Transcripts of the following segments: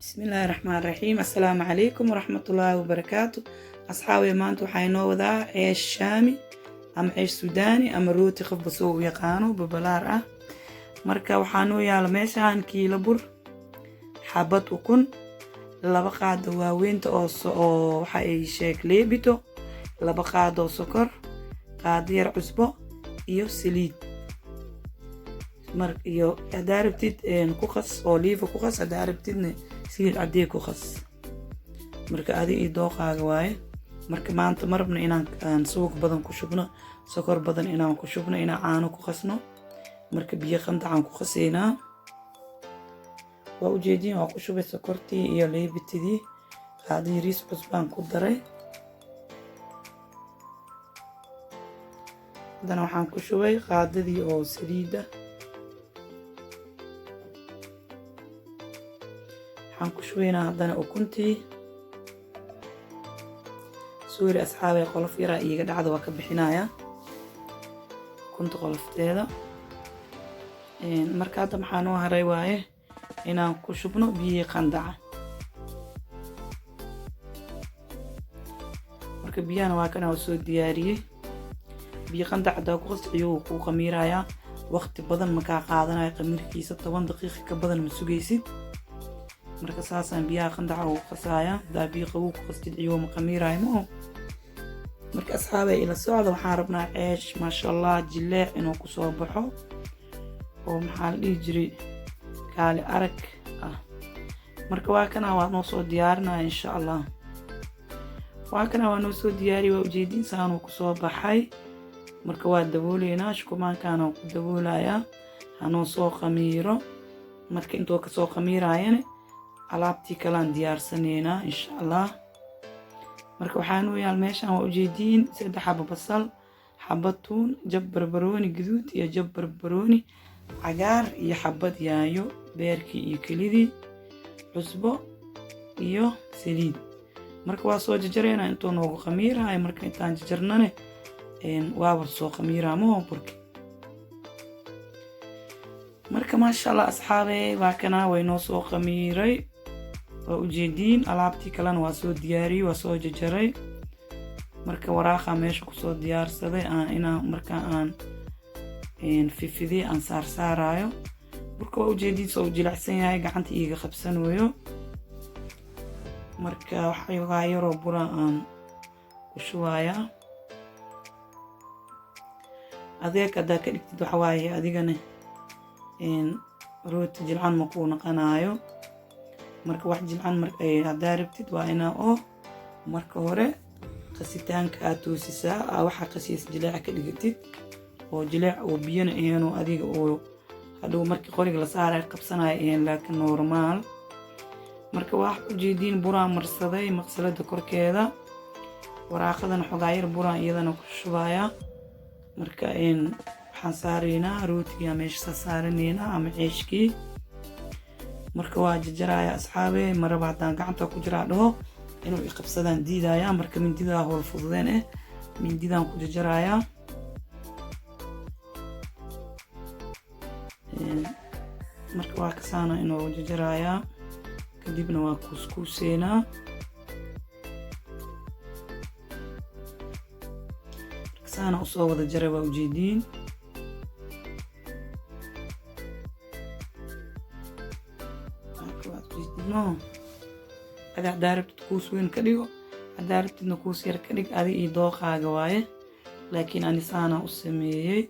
Bismillaahi raxmaan raxiim. Assalaamu calaykum waraxmatullaahi wabarakaatu. Asxaabay, maanta waxaa inoo wadaa ceesh shaami ama ceesh sudaani ama rooti, qofba soo u yaqaano, babalaar ah. Marka waxaa noo yaala meeshaan kiilo bur, xabad ukun, 2 qaado waaweynta oo waxa ay sheeg leebito, 2 qaado sokor, qaado yar cusbo iyo saliid. Mar iyo haddaa rabtid ku qas oo liifa ku qas, haddaa rabtidna saliid cadee ku qas. Marka adi iyo dooqaaga waaye. Marka maanta ma rabno inaan aan subag badan ku shubno, sokor badan inaan ku shubno, inaan caano ku qasno. Marka biyo qandacaan ku qasaynaa. Waa ujeediin, waa ku shubay sokortii iyo leebitidii, qaado yariis cusbaan ku daray. Haddana waxaan ku shubay qaadadii oo saliida. Waxaan ku shubaynaa haddana ukuntii. Sorry asxaabay, qolof yaraa iiga dhacda, waa ka bixinayaa ukunta qolofteeda. Marka hadda maxaa noo haray waaye inaan ku shubno biyihii qandaca. Marka biyahana waa kana, waa soo diyaariyey. Biyo qandac haddaa ku qasta, ciyuhu kuu qamiirayaa, waqti badan makaa qaadanayo qamiirkiisa, 10 daqiiqa ka badan ma sugaysid. Marka saasaan biyaha qandaca ugu qasaaya. Haddaa biyo qabow ku qastid, ciyuhu ma qamiiraayo ma oo. Marka asxaabay, ila socda. Waxaan rabnaa ceesh maasha Allah jileec inuu kusoo baxo oo maxaa la dhihi jiray kaali arag ah. Marka waa kana, waa noo soo diyaarinaya insha Allah. Waa kana, waa noo soo diyaariya, waa ujeedin saanuu kusoo baxay. Marka waa dabooleynaa, shukumaankaana ku daboolayaa, hanoo soo qamiiro. Marka intuu kasoo qamiiraayana alaabtii kalaan diyaarsanaynaa insha Allah. Marka waxaa noo yaal meeshaan, waa ujeediin, 3 xabo basal, xabad tuun, jab barbarooni guduud iyo jab barbarooni cagaar iyo xabad yaanyo, beerkii iyo kelidii, cusbo iyo saliid. Marka waa soo jajaraynaa intuu noogu qamiiraayo. Marka intaan jajarnane waaba soo qamiiraa maho burki. Marka maasha Allah asxaabe, waa kana, way noo soo qamiiray, waa ujeediin. Alaabtii kalena waa soo diyaariyey, waa soo jajaray. Marka waraaqa meesha kusoo diyaarsaday aan inaa marka aan fifidiyey aan saarsaaraayo. Burka waa ujeediin soo jilicsan yahay, gacanta iiga qabsanayo. Marka waxaa yaroo bura aan ku shubayaa. Adeeg haddaa ka dhigtid, waxa waaye adigana rooti jilcan ma kuu naqanaayo. Marka wax jilcan haddaa rabtid, waa inaa oo marka hore qasitaanka aad toosisaa, aa waxaa qasiis jileeca ka dhigatid oo jileec oo biyana ahayn oo adiga oo hadhow markii qoriga la saaraya qabsanaya ahayn, laakiin normal. Marka wax ujeediin buraan marsaday maqsalada korkeeda, waraaqadana xogaayar buraan iyadana ku shubayaa. Marka waxaan saaraynaa rootigaa meesha saaranaynaa ama ceeshkii. Marka waa jajaraya asxaabe, maraba haddaan gacanta ku jiraa dhaho inuu iqabsadaan diidaya. Marka mindidaa howl fududeen mindidaan ku jajarayaa. Marka waa kasaana inuu jajarayaa, kadibna waa kuuskuuseynaa. Marka saana usoo wada jaray, waa ujeediin. Adi haddaa rabtid kuus weyn ka dhigo, haddaa rabtidna kuus yar ka dhig, adi iyo dooqaaga waaye, laakiin ani saana u sameeyey.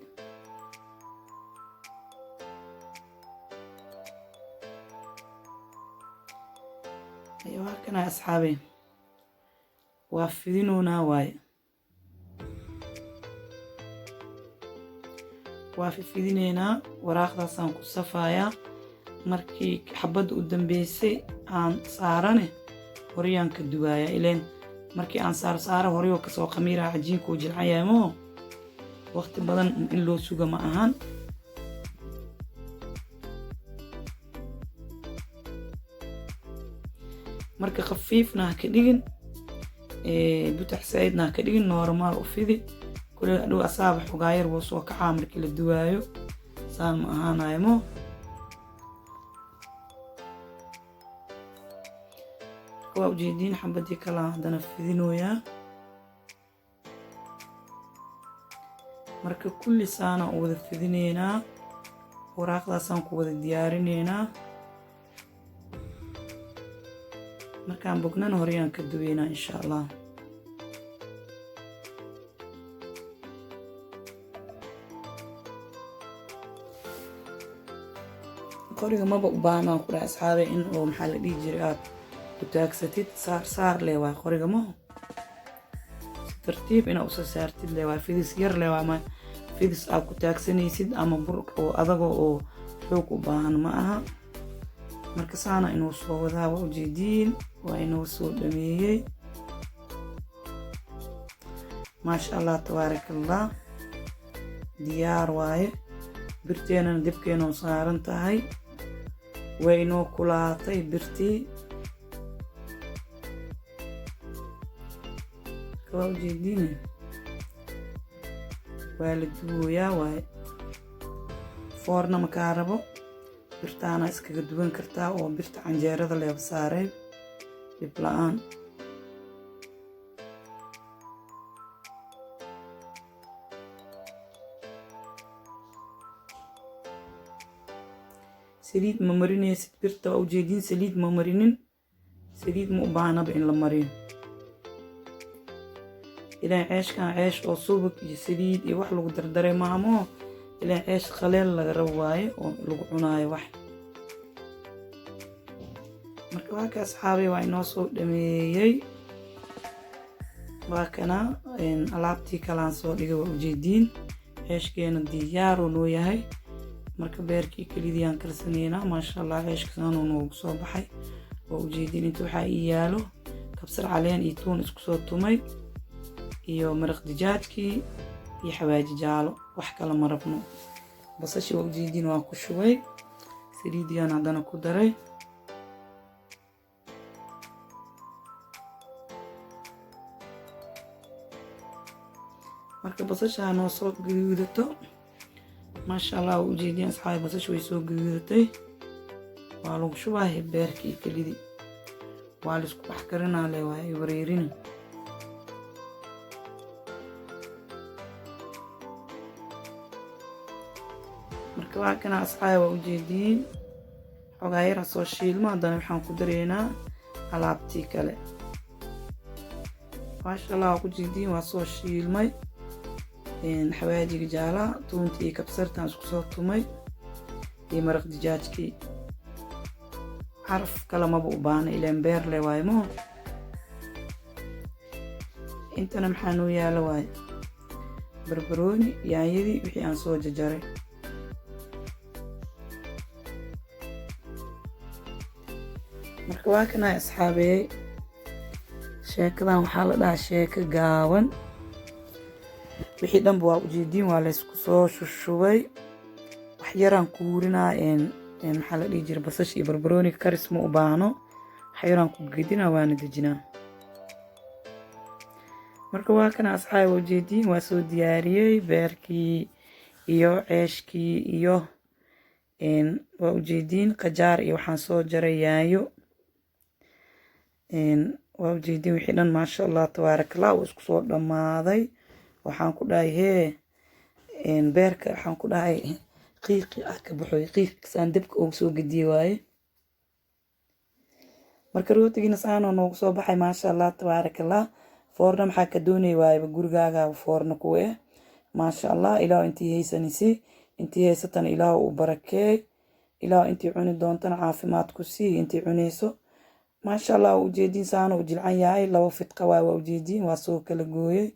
Waa kana asxaabey, waa fidinoonaa waaye, waa fifidineynaa. Waraaqdaasaan ku safayaa. Markii xabadda u dambeysay aan saarane, horyaan ka duwaaya ileen markii aan saaro saaro horyoo kasoo qamiiraa, cajiinkuu jilcan yahay moo, waqti badan in loo suga ma ahan. Marka khafiifna ha ka dhigin, butax saa'idna ha ka dhigin, normal u fidi. Kule hadhow asaaba xogaayar wuu soo kacaa markii la duwaayo, saan ma ahaanayo mo. Waa ujeediin, xabadii kala haddana fidinooyaa. Marka kulli saana u wada fidineynaa, waraaqdaasaan ku wada diyaarineynaa. Markaan bognana horeyaan ka duweynaa, insha Allah. Qoriga maba u baahnaan ku dhahay, asxaabe, in oo maxaa la dhihi jiray aad ku taagsatid. Saar saar leh waay qoriga, maho si tartiib inaa usoo saartid leh waay. Fidis yar leh waa, ma fidis aad ku taagsanaysid ama bur oo adagoo oo xoog u baahan ma aha. Marka saana inuu soo wadaa, waa ujeediin, waa inuu soo dhameeyey. Maasha Allah, tabaaraka Allah, diyaar waaye. Birteenana dibkeenoo saaran tahay, way inoo kulaatay birtii. Waa ujeediin, waa la duwooyaa waaye. Foorna makaa rabo, birtaana iskaga duwan kartaa oo birta canjeerada leeba saaray dhib la-aan. Saliid ma marinaysid birta, waa ujeediin, saliid ma marinin. Saliid ma u baahnaba in la mariyo ilaan ceeshkan ceesh oo subag iyo saliid iyo wax lagu dardaray maamoo. Ilaan ceesh qaleel laga rabo waaye oo lagu cunaayo wax. Marka waa ka, asxaabay, waa inoo soo dhameeyey. Waa kana alaabtii kalaan soo dhigay, waa ujeediin. Ceeshkeena diyaaruu noo yahay. Marka beerkii kelidii karsanaynaa. Maasha Allah, ceeshka saanuu noogu soo baxay, waa ujeediin. Inta waxaa ii yaalo kabsar caleen iyo tuun isku soo tumay iyo maraq dijaajkii iyo xawaaji jaalo. Wax kale ma rabno. Basashii waa ujeediin, waan ku shubay. Saliidiyaan haddana ku daray. Marka basashaa noo soo gaduudato, maasha Allah, waa ujeediin, asxaabi, basasha way soo gaduudatay. Waa lagu shubaa beerkii iyo kelidii, waa laisku dhex karinaa le, waa ay wareerini. Marka waa kana, asxaabi, waa ujeediin. Xogaa yar ha soo shiilmo, haddana waxaan ku dareynaa alaabtii kale. Maasha Allah, waa ku jeediin, waa soo shiilmay. Xawaajiga jaalaha, tuuntii iyo kabsartaan isku soo tumay iyo maraq dijaajkii. Caraf kale maba u baahna, ilaan beer le waaye maho. Intana maxaa noo yaalo waaye? Barbarooni, yaanyadii, wixii aan soo jajaray. Marka waa kanaa, asxaabeeyey. Sheekadan waxaa la dhahaa sheeko gaaban. Wixii dhanba waa ujeediin, waa laysku soo shushubay. Wax yaraan ku hurinaa, maxaa la dhihi jira, basasha iyo barbarooniga karis ma u baahno. Wax yaraan ku gedinaa, waana dejinaa. Marka waa kana, asxaabi, waa ujeediin, waa soo diyaariyey beerkii iyo ceeshkii iyo waa ujeediin qajaar iyo waxaan soo jaray yaanyo. Waa ujeediin wixii dhan. Maasha Allah, tabaarakallah, wuu isku soo dhammaaday. Waxaan ku dhahay hee, beerka waxaan ku dhahay qiiqi ah ka baxoy, qiiq saan dabka ugu soo gediye waaye. Marka rootigiina saanoo noogu soo baxay, maasha Allah, tabaarakallah. Foorna maxaa ka doonay waayeba? Gurigaaga foorna ku eh. Maasha Allah, Ilaah intii haysanisi, intii haysatana Ilaah u barakeey. Ilaah intii cuni doontana caafimaad ku sii, intii cunayso. Maasha Allah, waa ujeediin, saana u jilcan yahay. Laba fidqa waay, waa ujeediin, waa soo kala gooyey.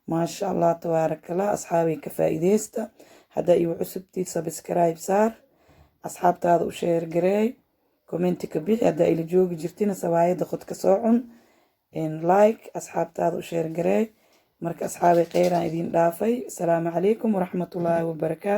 Maasha Allah, tabaarakallah. Asxaabay, ka faa'iideysta. Haddaa igu cusubtiid, subscribe saar, asxaabtaada u share gareey, commenti ka bixi. Haddaa ila joogi jirtina, sawaayadda qod ka soo cun, like, asxaabtaada u share gareey. Marka asxaabay, kheyraan idiin dhaafay. Asalaamu calaykum waraxmatullaahi wabarakaatu.